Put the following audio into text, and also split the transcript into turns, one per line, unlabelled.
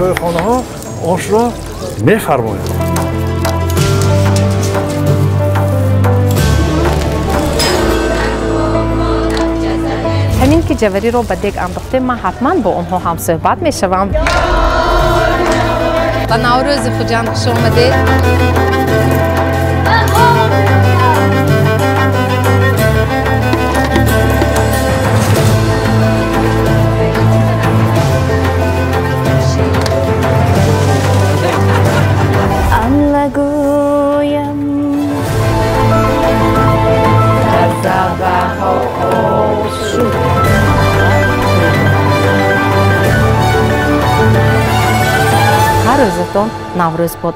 Чойхонаҳо ошро мефармоянд.
Ҳамин ки ҷавариро ба дег андохтем, ман ҳатман бо онҳо ҳамсӯҳбат мешавам. Ба Наврӯзи Хуҷанд хуш омадед. Ҳар рӯзатон Наврӯз бод.